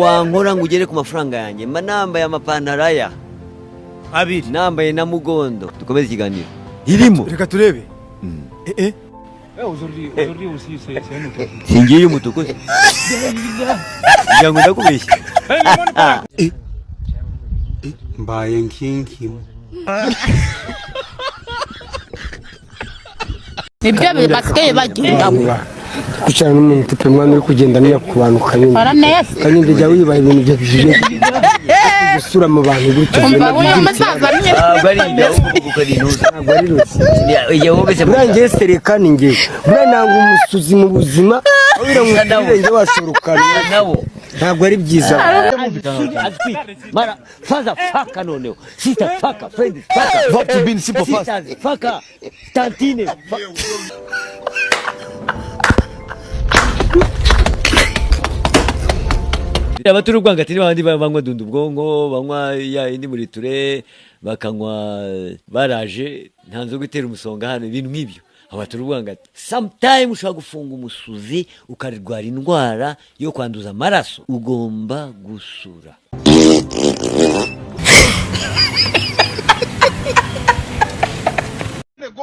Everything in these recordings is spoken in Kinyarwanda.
Wankora ngo ugere ku mafaranga yanjye, mba nambaye amapantaro aya abiri, nambaye na mugondo. Dukomeze ikiganiro irimo. Reka turebe. Eh eh. Singiye umutuku se ngira ngo ndakubeshya? Mbaye nkinkimo. Nibyo basigaye bagendamo. Kwicarana n'umuntu type mwana uri kugenda niya ku bantu kanyumva. Kora neza. Kanyumva, jya wibaha ibintu bya bijije gusura mu bantu gutyo. Umva uriya musaza nyine. Ntabwo ari ibyo, ahubwo kuko ari intuza. Ntabwo ari rusi. Igihe wumvise Buriya ngewe sereka ni ngewe, buriya nanga umusuzi mu buzima, aho biramutse njye washora ukamenya. Nabo. Ntabwo ari byiza. Mara father fucker, noneho sister fucker, friend fucker. Verb to be in simple past. Sisters fucker, tantine. Abatura urwangati ni babandi banywa dunda ubwonko, banywa ya indi muri ture, bakanywa baraje, nta nzoga itera umusonga hano, ibintu nk'ibyo. Abatura urwangati, sometime ushobora gufunga umusuzi ukarwara indwara yo kwanduza amaraso. Ugomba gusura.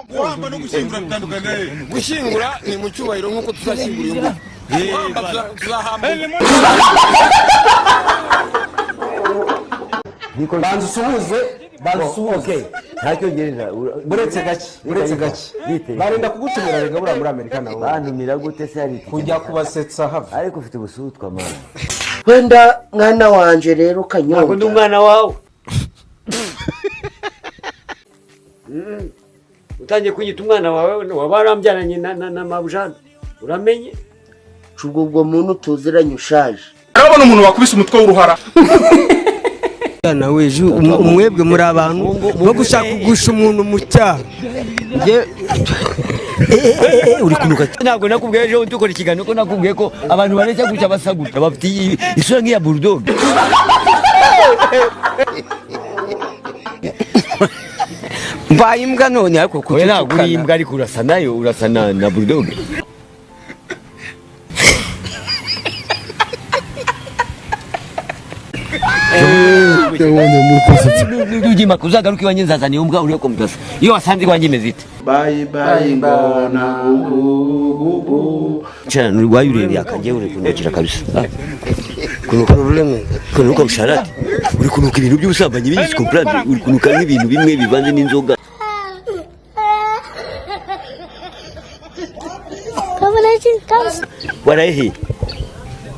Guhamba no gushyingura bitandukanye. Gushyingura ni mu cyubahiro nk'uko tuzashyingura uyu nguyu. Guhamba tuzahamba. Banza usuhuze, banza usuhuze. Nta cyongereza. Buretse gake, buretse gake. Bite? Barenda kugutumira rega buriya muri Amerika nawe. Bantumira gute se? Hari kujya kubasetsa hafi. Ariko ufite ubusutwa, mama. Wenda mwana wanje rero. Ntabwo ndi Kanyombya. umwana wawe. Utangiye kunyita umwana wawe, waba warambyaranye na mabujana, uramenye. Ubwo ubwo muntu tuziranye ushaje. Urabona umuntu wakubise umutwe w'uruhara. Nawe ejo umwebwe muri abantu bo gushaka kugusha umuntu mu cyaha. Uri kunuka. Ntabwo nakubwiye ejo dukora ikiganiro ko nakubwiye ko abantu bareshya gutya basa gutya bafite isura nk'iya bulldog? Mbaye imbwa none, ariko Oya, ntabwo uri imbwa, ariko urasa nayo, urasa na bulldog. Ujima uzagaruka iwanjye, nzazana iyo mbwa uriyo komutasa. Iyo wasanze iwanjye imeze ite? Bye bye ngona gugu. Cyane urwaye urebye akanjye uri kunukira kabisa. Kunuka Problème. Kunuka usharati, uri kunuka ibintu by'ubusambanyi binyuze comprendre, uri kunuka nk'ibintu bimwe bivanze n'inzoga. Waraye he?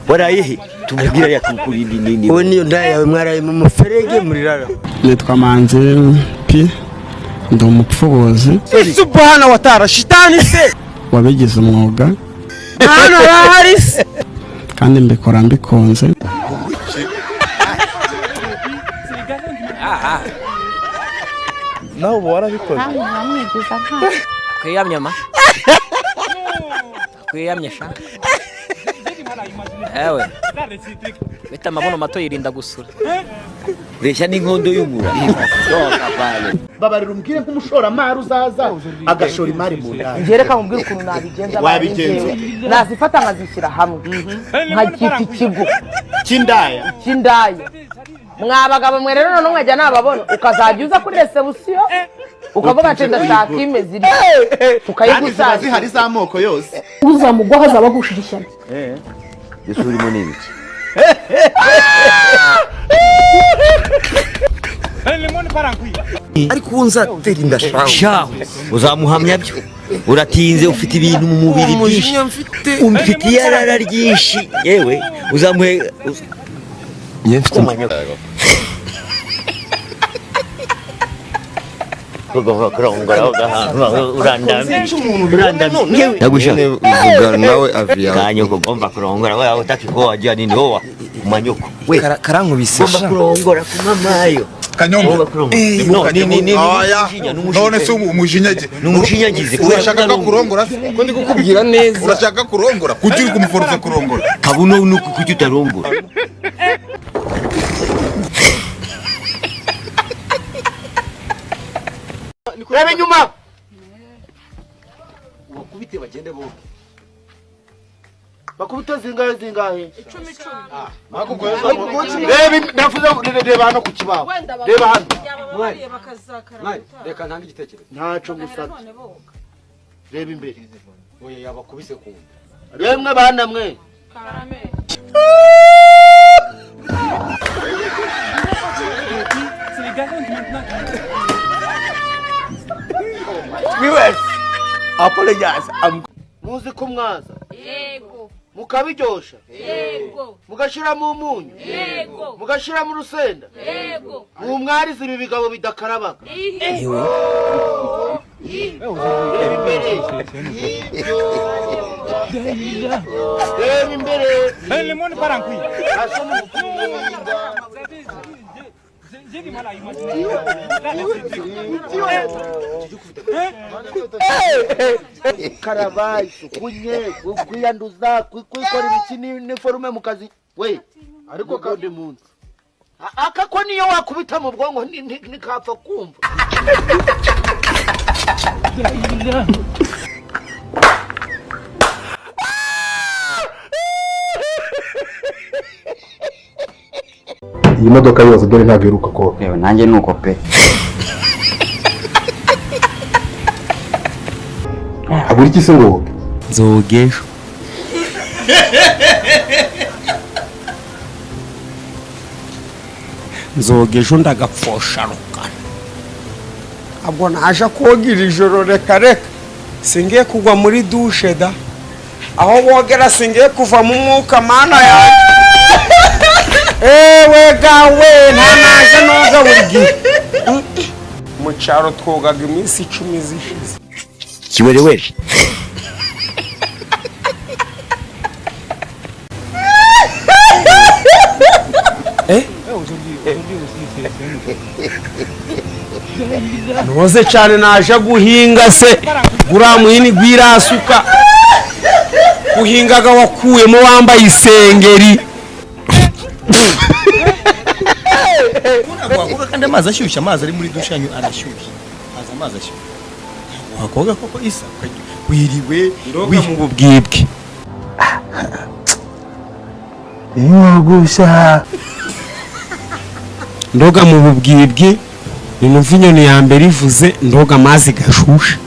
Waraye he? Tumubwira ya kukuri ni Wowe niyo ndaya yawe mwaraye mu muferege murirara. Nitwa Manzi P, ndi umupfubuzi. Subhana wa taala, shitani se. Wabigize umwuga. Hano arahari se. Kandi mbikora mbikunze. Nawe uba warabikoze. Kwiyamya ma kwiyamye sha, ewe bita amabuno mato yirinda gusura. Reshya n'inkondo y'umura. Babarira umbwire nk'umushoramari uzaza agashora imari mu ndaya. Njye reka mubwire ukuntu nabigenza. Wabigenza. Nazifata nkazishyira hamwe nkacyita ikigo cy'indaya. Cy'indaya. Mwa bagabo mwe rero, noneho nkajya nababona, ukazajya uza kuri reception ukavuga ati ndashaka imeze iri. Kandi ziba Tukayigusangira. zihari z'amoko yose. Uzamugwaho azaba agushije ishyano. Ese urimo ni ibiki? Ariko ubu nzatera inda shawe. Shahu, uzamuhamya byo. Uratinze, ufite ibintu mu mubiri byinshi. Umujinya mfite. Umfite iyarara ryinshi yewe, uzamuhe. Njye mfite Nagusha. Vuga nawe aviya. Kanyoko, ugomba kurongora wewe, utaki kuoa jua nini, oa kumanyoko we. Karankubise. Ugomba kurongora kumamayo. Kanyombya. Ugomba kurongora. No, ni Oya. umujinya, ni umujinya. None se umujinya ge? Ni umushinyagizi. Urashaka ko kurongora se? Ko ndi kukubwira neza. Urashaka kurongora? Kuki uri kumuforoza kurongora? Kabuno nuko kuki utarongora? Reba inyuma. Ubakubite bagende bombi. Bakubita zingahe zingahe? 10 10. Reba ndavuze reba hano ku kibaho. Reba hano. Reka ntange igitekerezo. Ntaco ngusabye. Reba imbere. Oya yabakubise ku nda. Yemwe bana mwe. Karame. Apologize. I'm muzi ko mwaza. Yego. Mukabiryosha. Yego. Mugashiramo umunyu. Yego. Mugashiramo urusenda. Yego. Mwumwariza ibi bigabo bidakarabaga. Yego. Reba imbere. Reba imbere. Karaba isuku nke, kwiyanduza, kwikora ibiki n'iforume mu kazi we ariko kandi munsi aka ko niyo wakubita mu bwonko ntikapfa kumva. Iyi modoka yose dore ntabwo iheruka koga. Yewe nanjye nuko pe. Habura iki se ngo woge? Nzoga ejo. Nzoga ejo ndagapfosha rukara. Ntabwo naje koga iri joro, reka reka. Singiye kugwa muri dushe da. Aho bogera singiye kuva mu mwuka mana yanjye. Ewe gawe nta naje noga buri gihe. Mu cyaro twogaga iminsi 10 zishize. Kiwerewere. Ntuze cyane naje guhinga se guriya muhini gwirasuka uhingaga wakuyemo wambaye isengeri. Wakoga kandi amazi ashyushye, amazi ari muri dushe yanyu arashyushye, haza amazi ashyushye wakoga koko isa wiriwe ndoga mu bubwibwe. Inyogosha ndoga mu bubwibwe, ninumva inyoni ya mbere ivuze ndoga amazi gashushe.